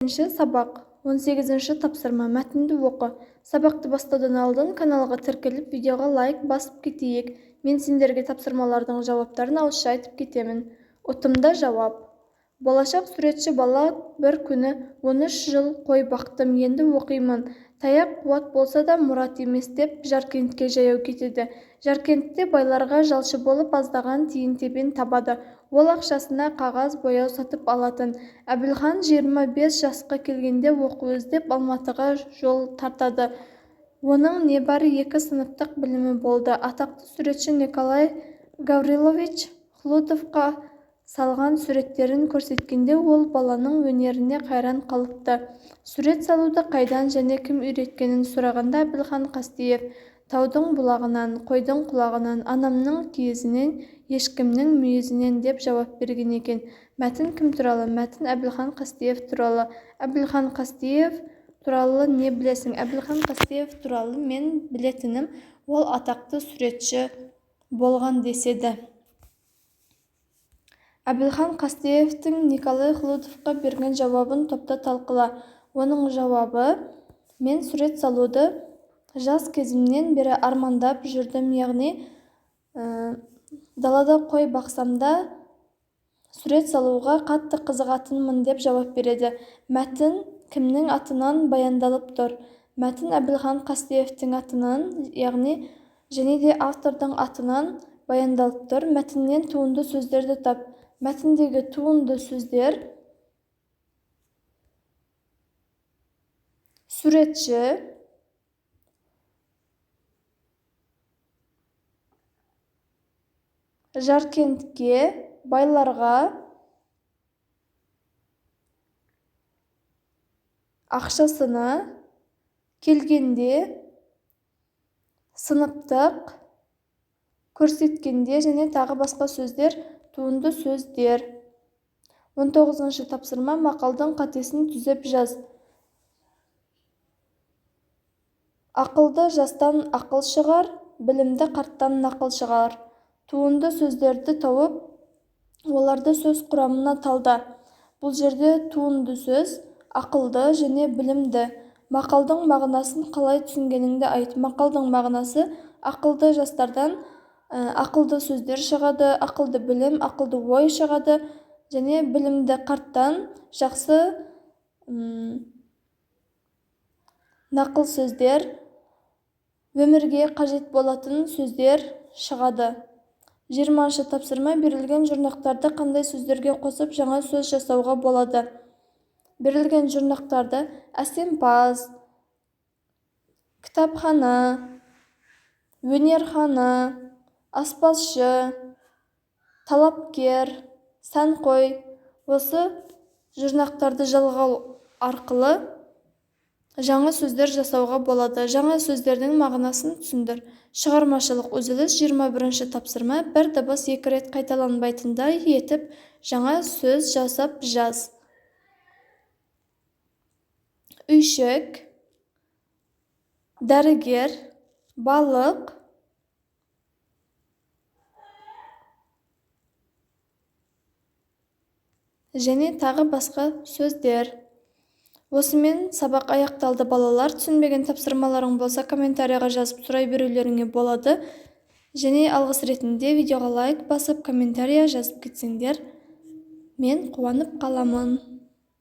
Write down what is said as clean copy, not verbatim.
Сабақ. 18-тапсырма. Мәтінді оқы. Сабақты бастаудан алдын каналға тіркеліп, видеоға лайк басып кетейік. Мен сендерге тапсырмалардың жауаптарын ауызша айтып кетемін. Ұтымды жауап. Болашақ суретші бала бір күні 13 жыл қой бақтым, енді оқимын. Таяқ қуат болса да мұрат емес деп Жаркентке жаяу кетеді. Жаркентте байларға жалшы болып аздаған тиын-тебен табады. Ол ақшасына қағаз, бояу сатып алатын. Әбілхан 25 жасқа келгенде оқу іздеп Алматыға жол тартады. Оның небары 2 сыныптық білімі болды. Атақты суретші Николай Гаврилович Хлудовқа салған суреттерін көрсеткенде ол баланың өнеріне қайран қалыпты. Сурет салуды қайдан және кім үйреткенін сұрағанда Әбілхан Қастеев «Таудың бұлағынан, қойдың құлағынан, анамның киізінен, ешкімнің мүйізінен» деп жауап берген екен. Мәтін кім туралы? Мәтін Әбілхан Қастеев туралы. Әбілхан Қастеев туралы не білесің? Әбілхан Қастеев туралы мен білетінім, ол атақты суретші болған деседі. Әбілхан Қастеевтің Николай Хлудовқа берген жауабын топта талқыла. Оның жауабы: мен сурет салуды жас кезімнен бері армандап жүрдім, яғни далада қой бақсам да сурет салуға қатты қызығатынмын деп жауап береді. Мәтін кімнің атынан баяндалып тұр? Мәтін Әбілхан Қастеевтің атынан, яғни және де автордың атынан баяндалып тұр. Мәтіннен туынды сөздерді тап. Мәтіндегі туынды сөздер: суретші, Жаркентке, байларға, ақшасына, келгенде, сыныптық, көрсеткенде және тағы басқа сөздер туынды сөздер. 19-тапсырма. Мақалдың қатесін түзеп жаз. Ақылды жастан ақыл шығар, білімді қарттан нақыл шығар. Туынды сөздерді тауып, оларды сөз құрамына талда. Бұл жерде туынды сөз ақылды және білімді. Мақалдың мағынасын қалай түсінгеніңді айт. Мақалдың мағынасы: ақылды жастардан ақылды сөздер шығады, ақылды білім, ақылды ой шығады және білімді қарттан жақсы нақыл сөздер, өмірге қажет болатын сөздер шығады. 20-тапсырма. Берілген жұрнақтарды қандай сөздерге қосып жаңа сөз жасауға болады? Берілген жұрнақтарды әсемпаз, кітапхана, өнерхана, аспазшы, талапкер, сәнқой, осы жұрнақтарды жалғау арқылы жаңа сөздер жасауға болады. Жаңа сөздердің мағынасын түсіндір. Шығармашылық үзіліс. 21-тапсырма. Бір дыбыс екі рет қайталанбайтындай етіп жаңа сөз жасап жаз. Үйшік, дәрігер, балық, және тағы басқа сөздер. Осымен сабақ аяқталды, балалар. Түсінбеген тапсырмаларың болса, комментарияға жазып сұрай берулеріңе болады. Және алғыс ретінде видеоға лайк басып, комментария жазып кетсеңдер, мен қуанып қаламын.